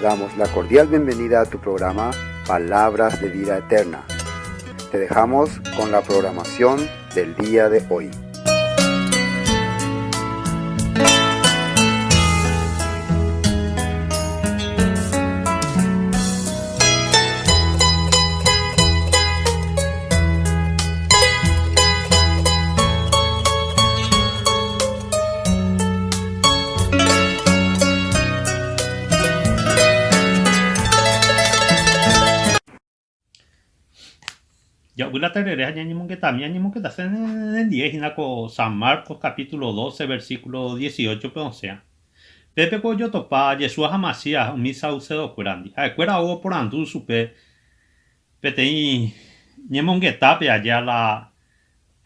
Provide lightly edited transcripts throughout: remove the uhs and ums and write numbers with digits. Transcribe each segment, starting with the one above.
damos la cordial bienvenida a tu programa Palabras de Vida Eterna. Te dejamos con la programación del día de hoy. Ja'uy la terere ha ñañemongetami, añemongetase nendive hína ko San Marcos capítulo 12 versículo 18 pe osẽa. Pépe ko ojotopa Jesús ha Masías umi saucedokuérandi. Ha'ekuéra ou oporandu chupe peteĩ ñemongetápe aja la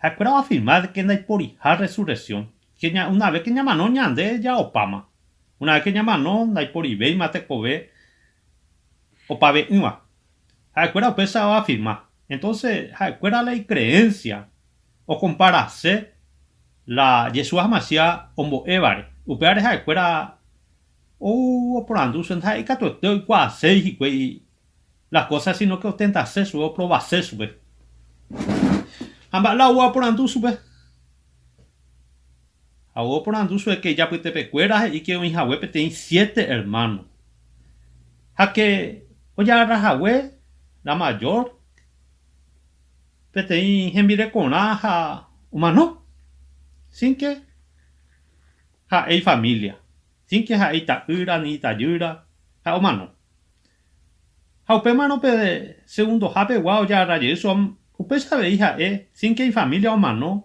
ha'ekuéra oafirma ke ndaiporiha resurrección, ke una vez ke ñamano ñande ja opáma. Una vez ke ñamano ndaiporivéima tekove opave'ỹva. Ha'ekuéra upéicha oafirma. Entonces ha'ekuéra la icreencia okomparase la Jesús ha Masías ombo'évare. Upévare ha'ekuéra ou oporandu chupe, ndaha'éi katuete oikuaaséi hikuái las cosas, sino que otentase chupe, oprovase chupe. Ha mba'e la ou oporandu chupe? Ha ou oporandu chupe ke ijapytepekuéra he'i ke oĩ hague peteĩ siete hermano. Ha ke ojagarra hague la mayor peteĩ hembirekorã ha omano, sin ke ha'e ifamilia, sin ke ha'e ita'ýra ni itajýra, ha omano. Ha upémarõ pe segundoha pegua ojagarra jey chupe, upéicha avei ha'e, sin ke ifamilia omano,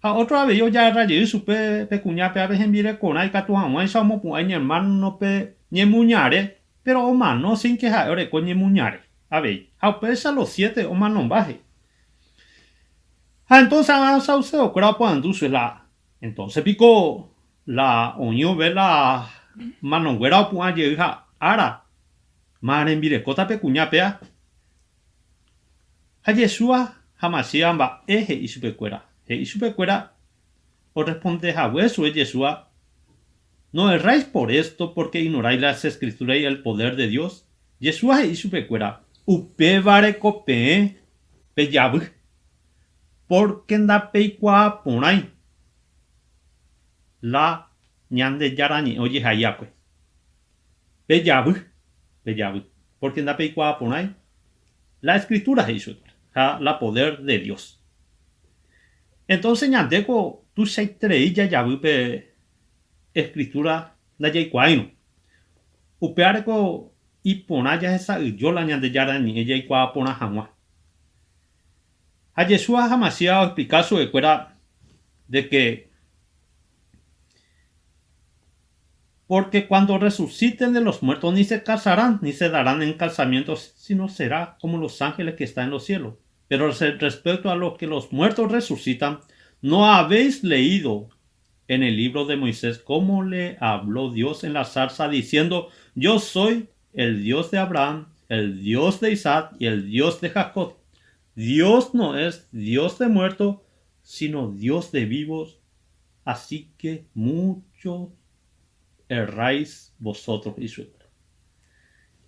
ha ótro avei ojagarra jey chupe pe kuña pévape hembirekorã ikatu hag̃uáicha omopu'ã iñermánope ñemuñare, péro omano sin ke ha'e oreko ñemuñare avei. Ha upéicha los siete omanomba he'i. Ha entónse ã sauseokuéra oporandu chupe la, Entónse piko la oĩ ove la manonguéra opu'ã jey ha ára ma rembirekóta pe kuña péa? Ha Jesúa ha Masías mba'e he'i chupekuéra? He'i chupekuéra orresponde hague chupe Jesúa, No erráis por esto porque ignoráis las escrituras y el poder de Dios. Jesúa he'i chupekuéra, Upévare ko peẽ pejavy, pórke ndapeikuaa porãi la Ñandejára Ñe'ẽ ojehai akue. Pejavy, pejavy, pórke ndapeikuaa porãi la Escritura he'i chupekuéra ha la poder de Dios. Entonces ñande ko tuichaiterei jajavy pe Escritura ndajaikuaáirõ. Upévare ko iporã jahesa'ỹijo la Ñandejára Ñe'ẽ jaikuaa porã hag̃ua. Ha Jesús ha Masías oexplika chupekuéra de ke Pórke kuándo rresusiten de los muertos ni se kasarán ni se darán en kasamiénto, sino será kómo los ángeles ke están en los cielos. Péro respékto a lo ke los muertos rresusitan, no habéis leído en el libro de Moisés cómo le habló Dios en la zarza diciendo, Yo soy el Dios de Abraham, el Dios de Isaac y el Dios de Jacob. Dios no es Dios de muertos, sino Dios de vivos, así que mucho erráis vosotros, he'i chupekuéra.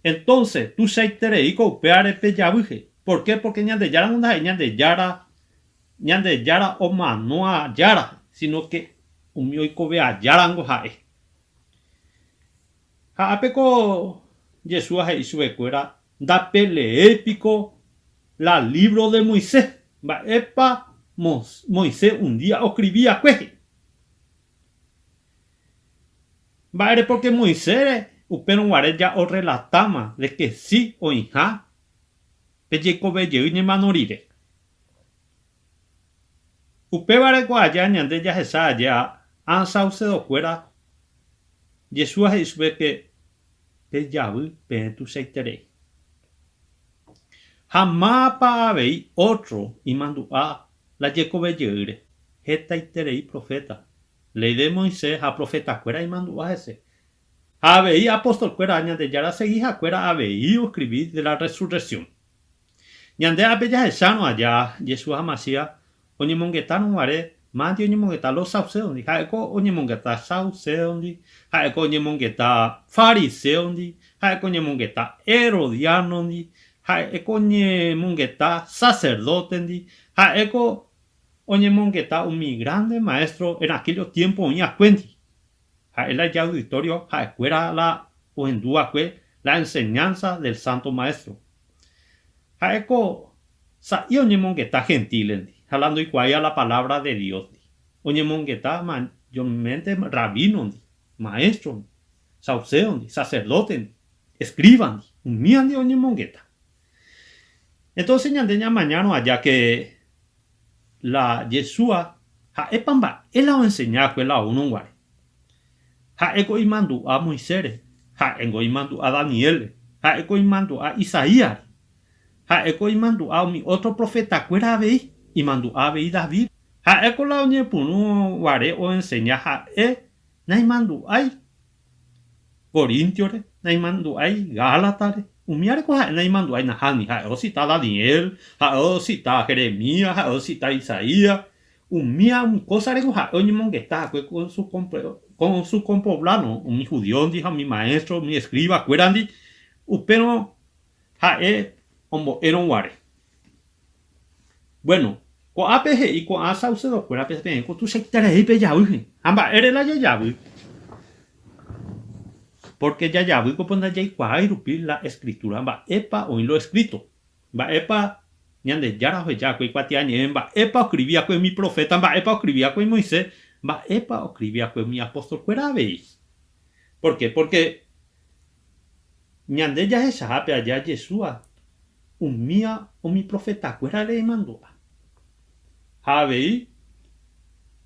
Entonces, tuichaiterei ko upévare pejavýje. Por qué? Porque Ñandejára niko ndaha'éi Ñandejára, Ñandejára omano ajára, sino que umi oikove ajára niko ha'e. Ha ápe ko Jesús he'i chupekuéra, Ndapeleéi piko la lívro de Moisés, mba'épa Moisés un día oskrivi akue he'i. Mba'ére? Pórke Moisés upérõ guare ja orrelatáma de ke si oĩha pe jeikove jey ñemano rire. Upévare ko aja ñande jahecha aja ã saucedokuéra Jesús he'i chupe ke pejavy peẽ tuichaiterei. Ha mávapa avei ótro imandu'a la jekove jeýre? Hetaiterei proféta, Léi de Moisés ha profetakuéra imandu'a hese. Ha avei apostolkuéra Ñandejára segihakuéra avei oskrivi de la rresurreksión. Ñande ápe jahechárõ aja Jesús ha Masías oñemongetárõ guare, mávandi oñemongeta los sauséondi. Ha'éko oñemongeta sauséondi, ha'éko oñemongeta fariséondi, Ha'éko oñemongeta herodiánondi, ha'éko oñemongeta saserdótendi, ha'éko oñemongeta umi grande maestro en aquello tiempo oĩ akuéndi. Ha'e la ijauditorio ha'ekuéra la ohendu va'ekue la enseñanza del Santo Maestro. Ha'éko sa'i oñemongeta gentílendi ha la ndoikuaáiva la palabra de Dios-ndi. Oñemongeta mayormente rabínondi, maestrondi, sauséondi, sacerdótendi, escríbandi, umíandi oñemongeta. Entonces ñande ñamañárõ aja que la Jesúa ha'épa mba'e la oenseña va'ekue la oúrõ guare. Ha'éko imandu'a Moisés-re, ha'éngo imandu'a Daniel-re, ha'éko imandu'a Isaías-re, ha'éko imandu'a umi ótro profetakuéra avei, imandu'a avei David. Ha'éko la oñepyrũ guare oenseña ha'e naimandu'ái Corintiore, naimandu'ái Gálatare, umíare ko ha'e naimandu'ái nahániri, ha'e osita Daniel, ha'e osita Jeremías, ha'e osita Isaías, umía umi kósare ko ha'e oñemongeta hague con su con su kompoblano, umi judíondi ha umi maestro, umi escriba kuérandi, upérõ ha'e ombo'érõ guare. Bueno, ko'ápe he'i ko'ã saucedokuérape peẽ ko tuichaiterei pejavy. Ha mba'ére la jajavy? Porque jajavy ko ndajaikuaái rupi la escritura, mba'épa oĩ lo escrito, mba'épa Ñandejára oheja va'ekue ikuatiañe'ẽ, mba'épa oskrivi va'ekue umi proféta, mba'épa oskrivi va'ekue Moisés, mba'épa oskrivi va'ekue umi apostolkuéra avei. Por qué? Porque Ñande jahechahápe aja Jesúa umía umi profetakuérare imandu'a. Ha avei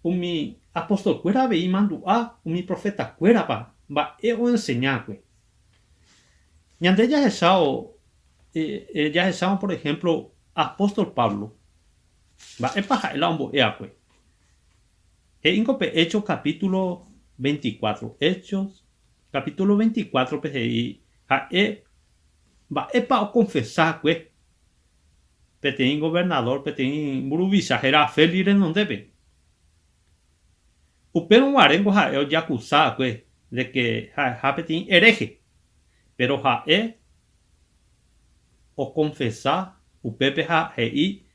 umi apostolkuéra avei imandu'a umi profetakuérapa mba'e oenseña'akue. Ñande jahechávo, jahechávo por ehémplo apóstol Pablo, mba'épa ha'e la ombo'e'akue. He'íngo pe Hechos capítulo 24, Hechos Capítulo 24-pe he'i ha'e mba'épa okonfesa hague peteĩ governadór, peteĩ mburuvicha héra Félix renondépe. Upérõ guaréngo ha'e ojeakusa va'ekue de ke ha'eha peteĩ hereje, péro ha'e okonfesa upépe ha he'i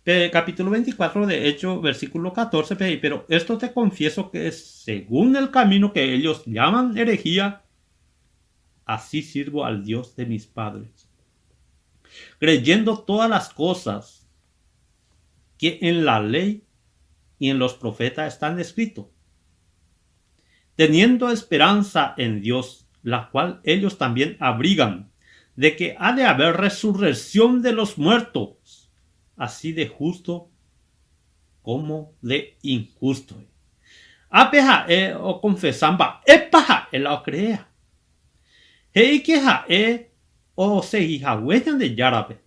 pe capítulo 24 de Hechos versículo 14-pe he'i, Pero esto te confieso que según el camino que ellos llaman herejía, así sirvo al Dios de mis padres, creyendo todas las cosas que en la ley y en los profetas están escrito, teniendo esperanza en Dios, la cual ellos también abrigan, de que ha de haber resurrección de los muertos, así de justo como de injusto. Ápe ha'e okonfesa mba'épa ha'e la okrea. He'íke ha'e osegi hague Ñandejárape,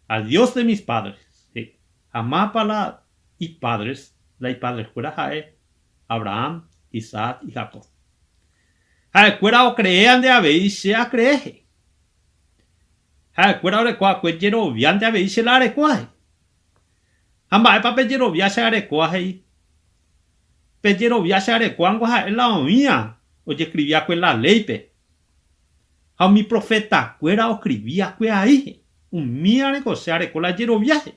Al Dios de mis padres, he'i. Ha mávapa la ipadres, la ipadreskuéra ha'e Abraham, Isaac y Jacob. Ha'ekuéra okreéante avei che akree he'i. Ha'ekuéra oreko akue jeroviánte avei che la arekóva he'i. Ha mba'épa pe jerovia che arekóva he'i? Pe jerovia che arekóvango ha'e la oĩva ojeskrivi akue la léipe. Ha umi profetakuéra oskrivi akue ai he'i. Umívareko che areko la jerovia he'i.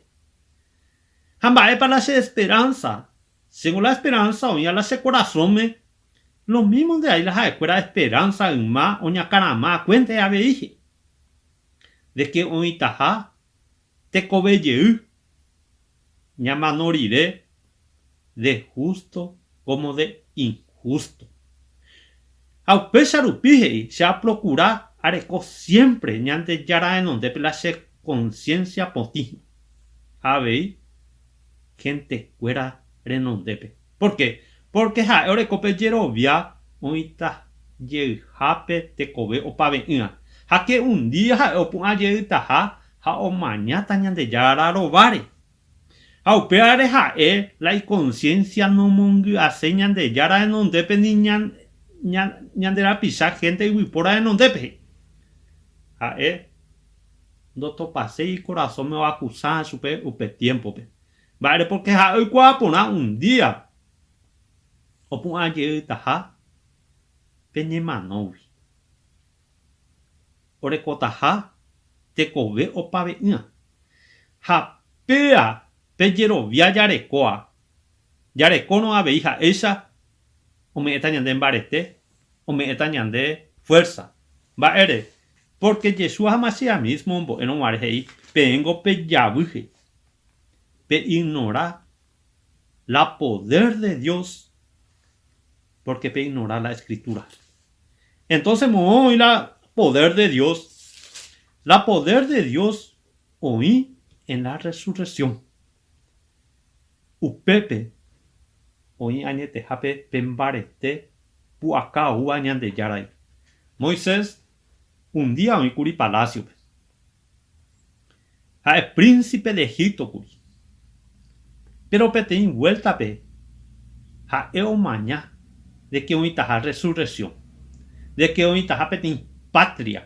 Ha mba'épa la che esperánsa? Chéngo la esperánsa oĩva la che korasõme, lo mímo nde ai la ha'ekuéra esperánsa yma oñakarama akuénte avei he'i, de ke oĩtaha tekove jey ñamano rire de justo como de injusto. Ha upéicha rupi he'i, che aprokura areko siémpre Ñandejára renondépe la che konsiénsia potĩ ha avei hentekuéra renondépe. Pórke? Pórke ha'e oreko pe jerovia oĩta jeyhápe tekove opave'ỹva, ha ke un día ha'e opu'ã jeytaha ha omañáta Ñandejára rováre. Ha upévare ha'e la ikonsiénsia nomongy'aséi Ñandejára renondépe ni ñande rapicha hénte yvypóra renondépe, he'i. Ha'e ndotopaséi ikorasõme oakusa chupe upe tiémpope. Mba'ére? Pórke ha'e oikuaa porã un día opu'ã jeytaha pe ñemanógui. orekotaha tekove opave'ỹa. Ha péa pe jerovia jarekóa, jarekórõ avei ha'éicha ome'ẽta ñande mbarete, ome'ẽta ñande fuérsa. Mba'ére? Pórke Jesús ha Masías mísmo ombo'érõ guare he'i, Peẽngo pejavy he'i. Peignora la poder de Dios pórke peignora la Escritura. Entonces moõ oĩ la poder de Dios? La poder de Dios oĩ en la resurrección. Upépe oĩ añetehápe pe mbarete pu'aka oúva Ñandejáragui. Moisés un día oĩ kuri palásiope. Ha'e príncipe de Egipto kuri. Péro peteĩ vuéltape ha'e omaña de ke oĩtaha resurrección, de ke oĩtaha peteĩ patria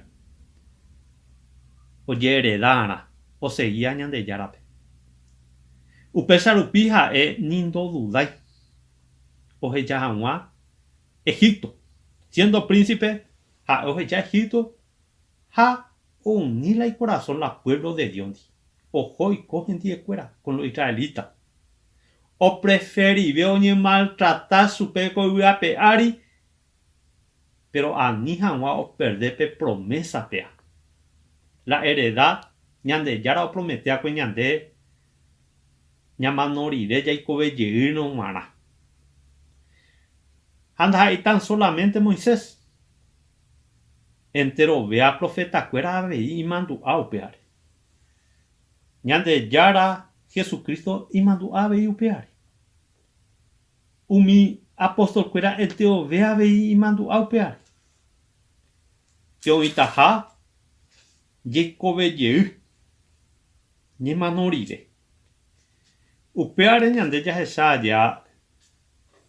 ojehereda'arã osegia Ñandejárape. Upéicha rupi ha'e ni ndodudái oheja hag̃ua Egipto. Siendo príncipe, ha'e oheja Egipto ha ouni la ikorasõ la pueblo de Dios-ndi, oho oiko hendiekuéra con los israelitas. Opreferive oñemaltrata chupe ko yvy ape ári, péro ani hag̃ua operde pe promésa péa. La heredad Ñandejára opromete akue ñande ñamano rire jaikove jeýrõ g̃uarã. Ha ndaha'éi tan solamente Moisés. Enterovea profetakuéra avei imandu'a upévare. Ñandejára Jesucristo imandu'a avei upévare. Umi apostolkuéra enterove avei imandu'a upévare. Pe oĩtaha jeikovejey ñemano rire. Upévare ñande jahecha aja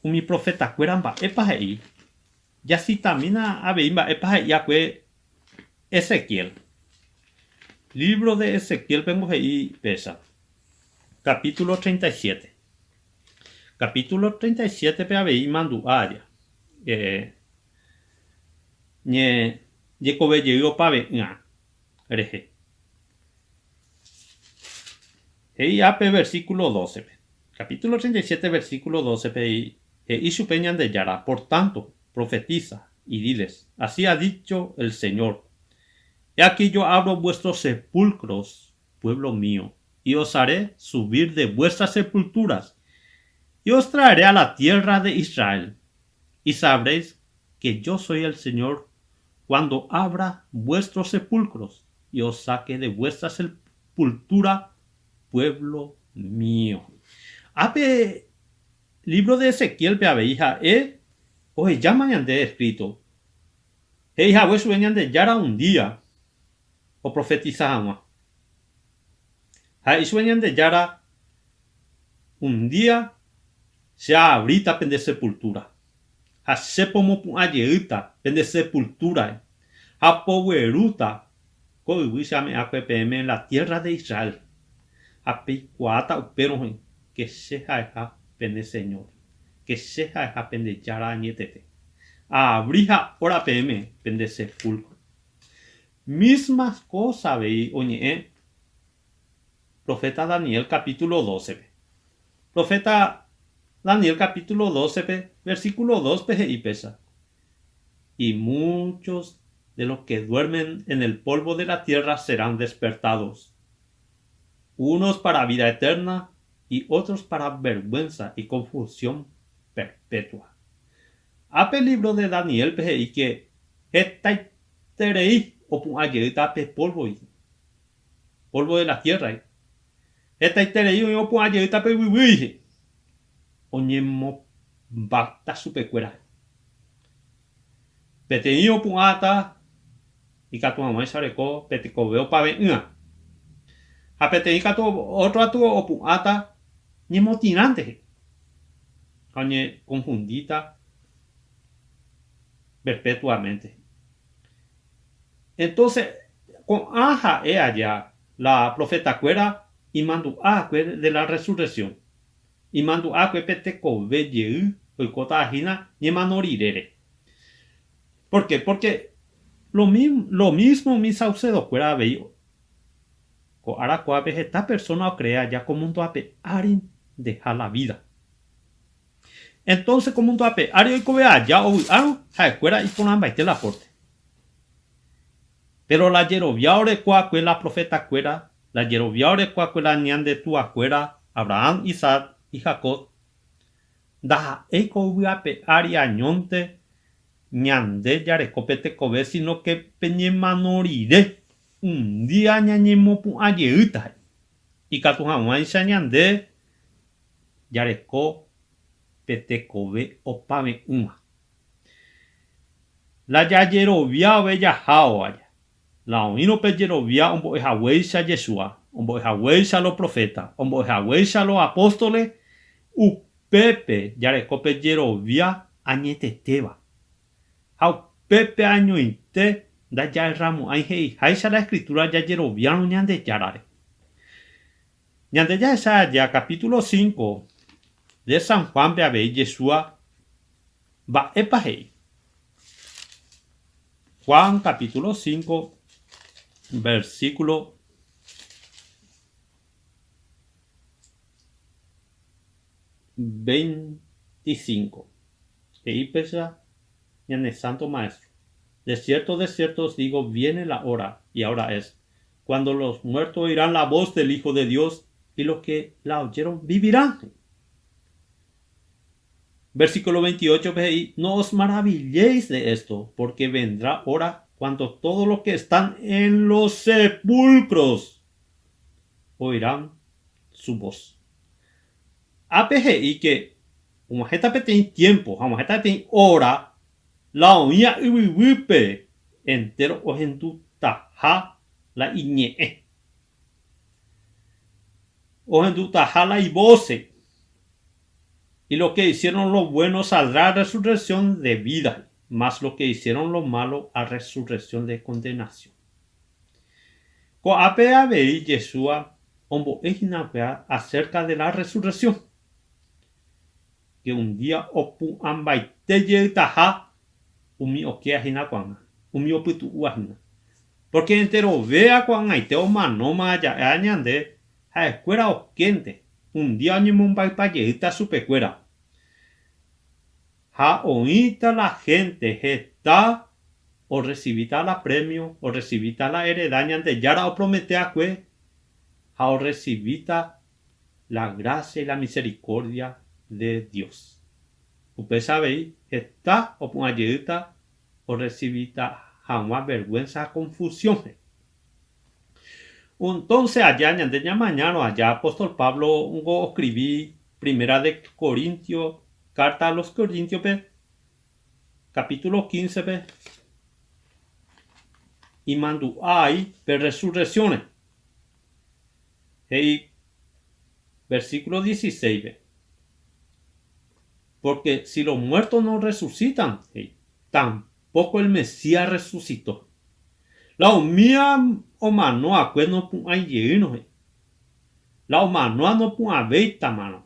umi profetakuéra mba'épa he'i Jacitamína avei mba'épa he'i akue Ezequiel. Lívro de Ezequiélpengo he'i péicha, capítulo 37. Capítulo 37-pe avei imandu'a aja, ñe jey opave'ỹa rehe. He'i ápe versículo 12-pe. Capítulo 37, versículo 12-pe he'i, He'i chupe Ñandejára, Por tanto, profetiza, y diles, Así ha dicho el Señor, He aquí yo abro vuestros sepulcros, pueblo mío, y os haré subir de vuestras sepulturas, y os traeré a la tierra de Israel, y sabréis que yo soy el Señor cuando abra vuestros sepulcros y os saque de vuestra sepultura, pueblo mío. Ápe lívro de Ezequiélpe avei ha'e ohejáma ñande eskríto, he'i hague chupe Ñandejára un día oprofetisa hag̃ua. Ha he'i chupe Ñandejára, Un día che aavríta pende sepultúra, ha che pomopu'ã jeýta pende sepultúrae, ha poguerúta ko yvy che ame'ãkue peẽme la tierra de Israel, ha peikuaáta upérõ ke che ha'eha pene Señor, ke che ha'eha pende Jára añetete. Aavri ha ora peẽme pende sepulcro. Mismas cosa avei oñe'ẽ profeta Daniel capítulo 12-pe. Profeta Daniel capítulo 12-pe, versículo 2-pe he'i péicha, Y muchos de los que duermen en el polvo de la tierra serán despertados, unos para vida eterna y otros para vergüenza y confusión perpetua. Ápe libro de Daniel-pe he'i ke hetaiterei opu'ã jeýta pe polvo-gui, polvo de la tierra-gui. Hetaiterei oĩ opu'ã jeýta pe yvyguýi, oñemombáta chupekuéra. Peteĩ opu'ãta ikatu hag̃uáicha oreko pe tekove opave'ỹva, ha peteĩ katu ótro katu opu'ãta ñemotĩrãnte he'i, ha oñekonfundíta perpetuamente. Entonce ko'ã ha'e aja la profetakuéra imandu'a'akue de la resurrección. Imandu'akue pe tekove jey oikóta hína ñemano rirére. Por qué? Porque. Lo lo mismo umi saucedokuéra avei ko ára kuápe heta persona ocrea aja ko mundo ape ári ndeha la vida. Entonce ko mundo ape ári oikove aja ovy'árõ ha'ekuéra iporãmbaite la pórte. Pero la jerovia oreko akue la profetakuéra, la jerovia oreko akue la ñande tuakuéra, Abraham, Isaac y Jacob, ndaha'éi ko yvy ape ári añónte ñande jareko pe tekove, sino que pe ñemano rire un día ñañemopu'ã jeýta he'i. Ikatu hag̃uáicha ñande jareko pe tekove opave'ỹva. La jajerovia ove jahávo aja. La oĩrõ pe jerovia ombo'e haguéicha Jesúa, ombo'e haguéicha lo proféta, ombo'e haguéicha lo apóstole, upépe jareko pe jerovia añetetéva. Ha upépe añoite ndajaerramo'ãi he'iháicha la Escritura jajeroviárõ Ñandejárare. Ñande jahecha aja capítulo 5 de San Juan-pe avei Jesúa mba'épa he'i. Juan capítulo 5 versículo 25. He'i péicha ñane Santo Maestro, De cierto, de cierto os digo, viene la hora, y ahora es, cuando los muertos oirán la voz del Hijo de Dios, y los que la oyeron vivirán. Versículo 28 he'i, No os maravilléis de esto, porque vendrá hora cuando todos los que están en los sepulcros oirán su voz. Ápe he'i ke og̃uahẽta peteĩ tiémpo ha og̃uahẽta peteĩ óra la oĩva yvyguýpe entéro ohendutaha la iñe'ẽ. Ohendutaha la ivóse. Y lo que hicieron lo bueno saldrá a resurrección de vida, mas lo que hicieron lo malo a resurrección de condenación. Ko'ápe avei Jesúa ombo'e hína upéva acerca de la resurrección, que un día opu'ãmbaite jeytaha umi okéa hína ko'ág̃a, umi opytu'úva hína. Porque enterovéa ko'ag̃aite omanóma ja'éva ñande ha'ekuéra okénte, un día oñemombaypa jeýta chupekuéra. Ha oĩta la hénte heta orresivíta la prémio, orresivíta la ereda Ñandejára opromete akue ha orresivíta la grásia y la misericordia de Dios. Upéicha avei heta opu'ã jeýta orresivíta hag̃ua vergũensa ha confusión. Entonce aja ñande ñamañárõ aja apóstol Pablo ngo oskrivi Primera de Corintios, Carta a los Corintios-pe, capítulo 15-pe, imandu'ái pe resurrección-re. He'i versículo 16-pe, Porque si los muertos no resucitan, he'i, tampoco el Mesías resucitó. La umíva omano'akue nopu'ãi jeýrõ, he'i. La omanóva nopu'ãvéitamarõ.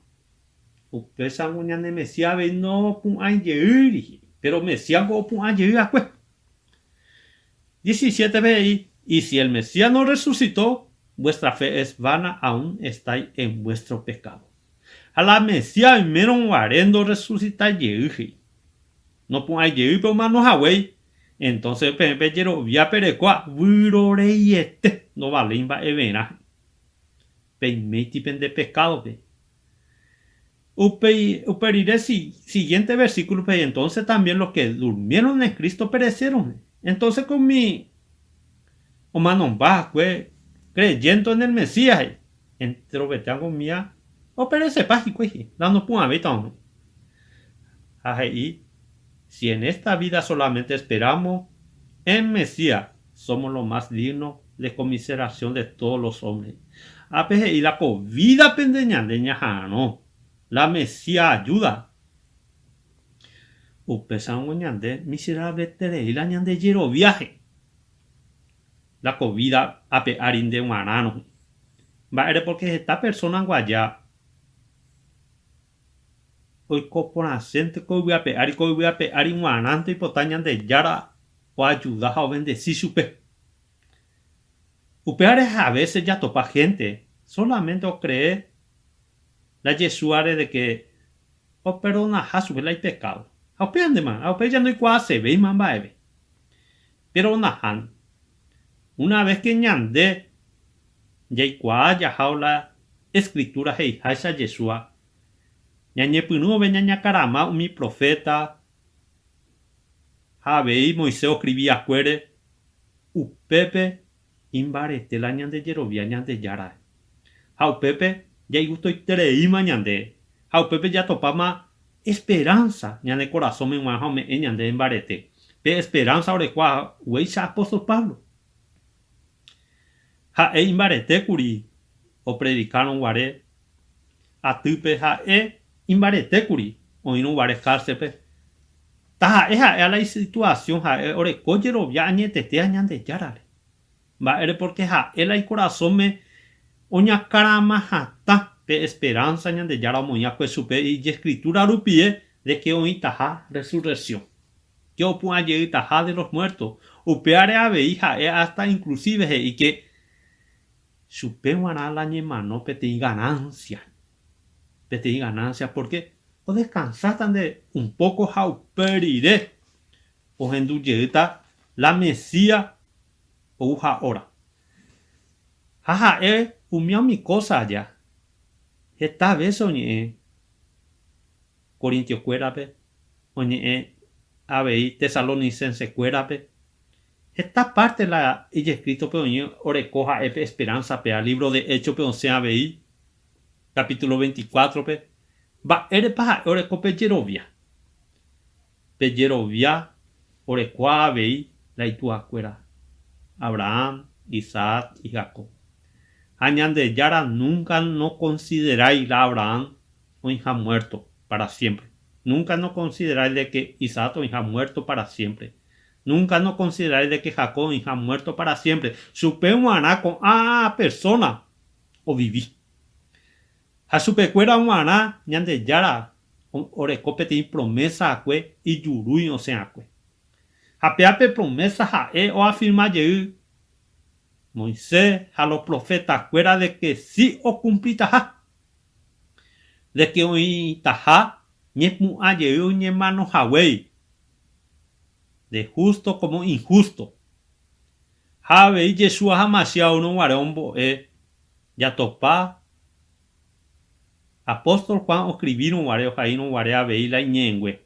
Upéichango ñane Mesías avei nopu'ãi jeýri, he'i. Péro Mesíasngo opu'ã jey akue. 17-pe he'i, Y si el Mesías no resucitó, vuestra fe es vana, aún estáis en vuestro pecado. Ha la Mesías oimérõ guare ndorresusitái jey, he'i. Nopu'ãi jey pe omano haguéi, entonces peẽ pejerovia perekóva vyroreiete ndovaléi mba'everã, he'i. Peiméiti pende pekádope. Upéi, upe rire siguiente versículo-pe, entonces también los que durmieron en Cristo perecieron. Entonces ko umi omanomba hague creyendo en el Mesías, he'i, enterovete umía operecepa hikuái, he'i, la nopu'ãvéita oĩ. Ha he'i, si en esta vida solamente esperamos en Mesías, somos lo más digno de conmiseración de todos los hombres. Ápe he'i la ko vida pende ñande ñaha'arõ la Mesías ayuda. Upéicharõ ñande miserableterei la ñande jerovia he'i. La ko vida ape ári nde g̃uarãrõ he'i. Mba'ére? Porque heta persona guaja oiko porãsénte ko yvy ape ári, ko yvy ape ári g̃uarãnte oipota Ñandejára. Oajuda ha obendesi chupe. Upévare a veces jatopa gente solamente ocree la Jesúare de que operdonaha chupe la ipecado. Ha upévantema, ha upéi ja ndoikuaasevéima mba'eve. Pero nahániri. Una vez que ñande jaikuaa jahávo la Escritura he'iháicha Jesúa, ñañepyrũve ñañakarama umi profeta ha avei Moisés oskrivi akuére, upépe imbarete la ñande jerovia Ñandejárare. Ha upépe jaigustoitereíma ñande, ha upépe jatopáma esperánsa ñane korasõme g̃uarã ha ome'ẽ ñandéve mbarete. Pe esperánsa oreko haguéicha apóstol Pablo. Ha'e imbarete kuri opredikárõ guare atýpe ha'e imbarete kuri oĩrõ guare kárselpe. Taha'e ha'éva la isituasiõ ha'e oreko jerovia añetetéva Ñandejárare. Mba'ére? Pórke ha'e la ikorasõme oñakarama hatã pe esperánsa Ñandejára omoĩ va'ekue chupe ijescritura rupie de ke oĩtaha resurrección, ke opu'ã jeytaha de los muertos. Upévare avei ha'e hasta inclusive he'i ke chupe g̃uarã la ñemano peteĩ ganancia, peteĩ ganancia pórke odeskansáta nde un poco ha upe rire ohendu jeýta la Mesías ouha óra. Ha ha'e umi umi kósa aja, heta vése oñe'ẽ Corintiokuérape, oñe'ẽ avei Tesalonicense-kuérape. Heta párte la ijeskrítope oĩ oreko ha'e pe esperánsa péa, lívro de Héchospe osẽ avei, kapítulo 24-pe. Mba'érepa ha'e oreko pe jerovia? Pe jerovia orekuaa avei la ituakuéra, Abraham, Isaac y Jacob. Ha Ñandejára núnka nokonsiderái la Abraham oĩha muérto pára siémpre. Núnka nokonsiderái de ke Isaac oĩha muérto pára siémpre. Núnka nokonsiderái de ke Jacob oĩha muérto pára siémpre. Chupe g̃uarã ko'ã persóna ovivi. Ha chupekuéra g̃uarã Ñandejára oreko peteĩ promésa akue ijurúi osẽ akue. Ha péa pe promésa ha'e oafirma jey Moisés ha los profetakuéra de ke si okumplitaha, de ke oĩtaha ñepu'ã jey oñemano haguéi, de justo como injusto. Ha avei Jesúa ha Masías oúrõ guare ombo'e jatopa Apóstol Juan oskrivírõ guare ohaírõ guare avei la iñe'ẽngue.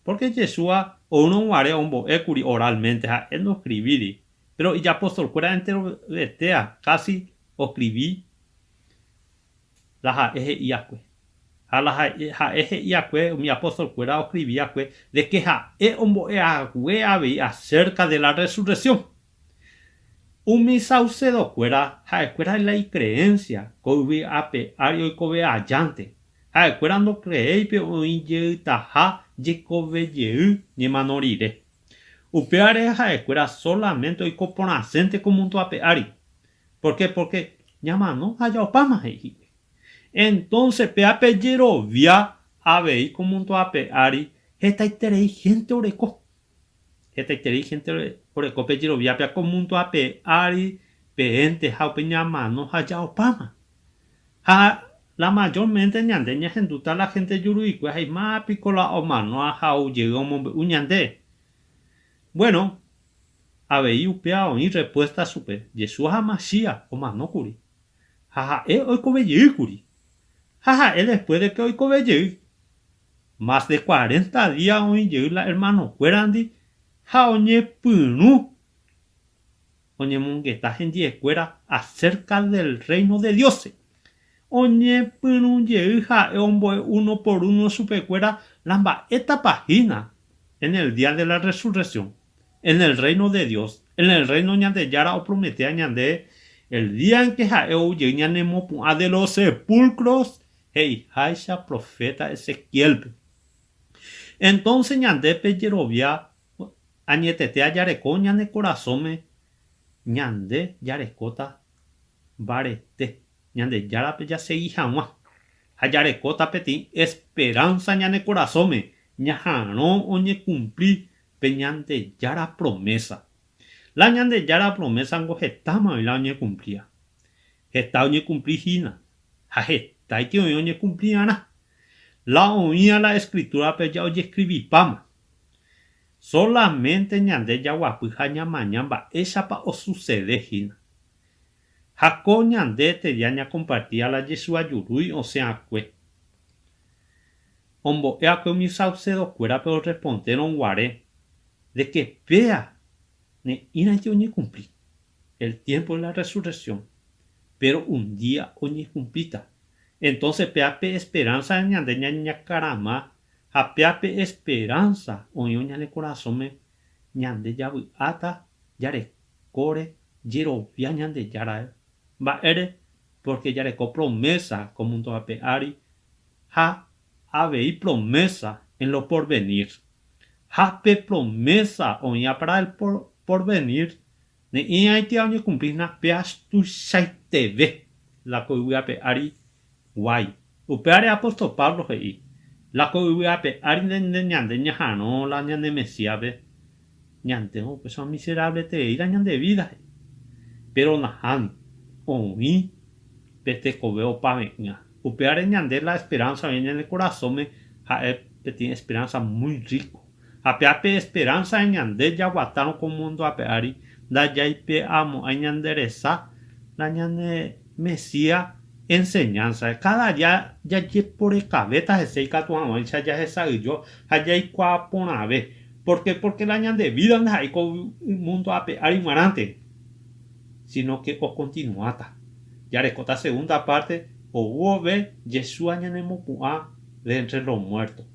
Pórke Jesús oúrõ guare ombo'e kuri orálmente ha'e ndoskrivíri, péro ijapostolkuéra enterovetéa kási oskrivi la ha'e he'i akue. Ha la ha'e he'i akue umi apostolkuéra oskrivi akue de ke ha'e ombo'e hague avei asérka de la rresurreksión. Umi saucedokuéra ha'ekuéra la icreencia ko yvy ape ári oikove ajánte. Ha'ekuéra ndocreéi pe oĩ jeytaha jekove jey ñemano rire. Upévare ha'ekuéra solamente oiko porãsénte ko mundo ape ári. Por qué? Porque ñamano ha jaopáma, he'i hikuái. Entonce péa pejerovia avei ko mundo ape ári hetaiterei gente oreko. Hetaiterei hénte oreko pe jeroviápe ko múndo ape ári peẽnte ha upe ñamano ha ja'opáma. Ha la majórmente ñande ñahendúta la hénte juru'ikue ha ima piko la omano ha ou jey omombe'u ñande. Buéno, avei upéva oĩ rrespuésta chupe, Jesús ha Masías omano kuri, ha ha'e oikove jey kuri. Ha ha'e después de ke oikove jey, Más de cuarenta día oĩ jey la ermanokuérandi ha oñepyrũ oñemongeta hendiekuéra acerca del Reino de Dios. Oñepyrũ jey ha'e ombo'e uno por uno chupekuéra la mba'étapa hína en el día de la resurrección, en el Reino de Dios, en el Reino Ñandejára oprometéva ñande el día en que ha'e ou jey ñanemopu'ã de los sepulcros He'iháicha proféta Ezequiélpe. Entónse ñande pe jerovia añetete ajareko ñane korasõme, ñande jarekóta mbarete Ñandejárape jasegi hag̃ua, ha jarekóta peteĩ esperánsa ñane korasõme ñaha'arõ oñekumpli. Pe Ñandejára promesa. La Ñandejára promesa ngo hetáma oĩ la oñekumplíva. Heta oñekumpli hína, ha hetaite oĩ oñekumpli'arã. La oĩva la Escritúrape ja ojeskrivipáma. Solamente ñande jaguapy ha ñamaña mba'éichapa osucede hína. Ha ko ñande tedia ñakompartía la Jesúa jurúi osẽ'akue. Ombo'e'akue umi saucedokuérape orrespondérõ guare de que péa ne'ĩraite oñekumpli el tiempo de la resurrección, pero un día oñekumplíta. Entonces péa pe esperanza ñande ñañakarama ha péa pe esperanza oĩvo ñane korasõme ñande javy'áta jarekóre jerovia Ñandejára mba'ére, porque jareko promesa ko mundo ape ári ha avei promesa en lo porvenir. Ha pe promesa oĩva para el porvenir ne'ĩraitĩa oñekumpli hína péa tuichaiteve la ko yvy ape ári guái. Upévare apóstol Pablo he'i, La ko yvy ape ári nde ñande ñaha'arõ la ñane Mesíaspe, ñande upéicha miserableterei la ñande vida, he'i. Péro nahániri, oĩ pe tekove opave'ỹva. Upévare ñande la esperanza oĩ ñane korasõme ha'e peteĩ esperanza muy rico. Ha péva pe esperanza ñande jaguatárõ ko mundo ape ári ndajaipe'amo'ãi ñande resa la ñane Mesías enseñanza. Cada día jajeporekavéta hese ikatu hag̃uáicha jahesa'ỹijo ha jaikuaa porãve. Porque porque la ñande vida ndaha'éi ko mundo ape ári g̃uarãnte, sino que okontinuáta. Jarekóta segunda parte ou vove Jesús ñanemopu'ã de entre los muertos.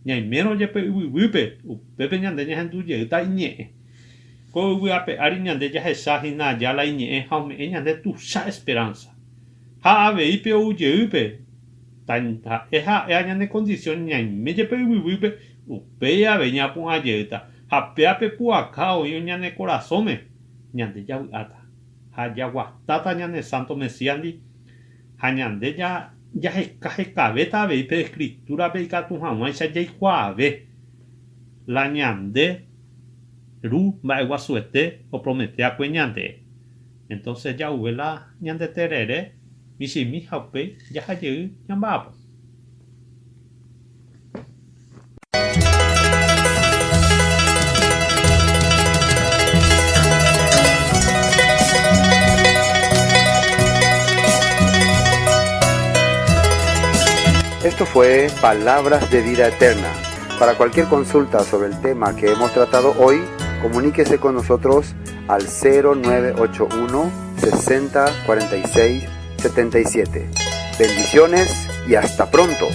Ñaimérõ jepe yvyguýpe, upépe ñande ñahendu jeýta iñe'ẽ. Ko yvy ape ári ñande jahecha hína aja la iñe'ẽ ha ome'ẽ ñande tuicha esperanza. Ha avei pe ou jeýpe, taha'e ha'éva ñane condición ñaime jepe yvyguýpe, upéi avei ñapu'ã jeýta. Ha péva pe pu'aka oĩvo ñane korasõme, ñande javy'áta ha jaguatáta ñane Santo Mesías-ndi ha ñande jaheka hekavéta avei pe Escritura-pe ikatu hag̃uáicha jaikuaave la ñande Ru mba'eguasuete opromete'akue ñande. Entonces ja'uve la ñande terere michĩmi ha upéi jaha jey ñamba'apo. Esto fue Palabras de Vida Eterna. Para cualquier consulta sobre el tema que hemos tratado hoy, comuníquese con nosotros al 0981 60 46 77. Bendiciones y hasta pronto.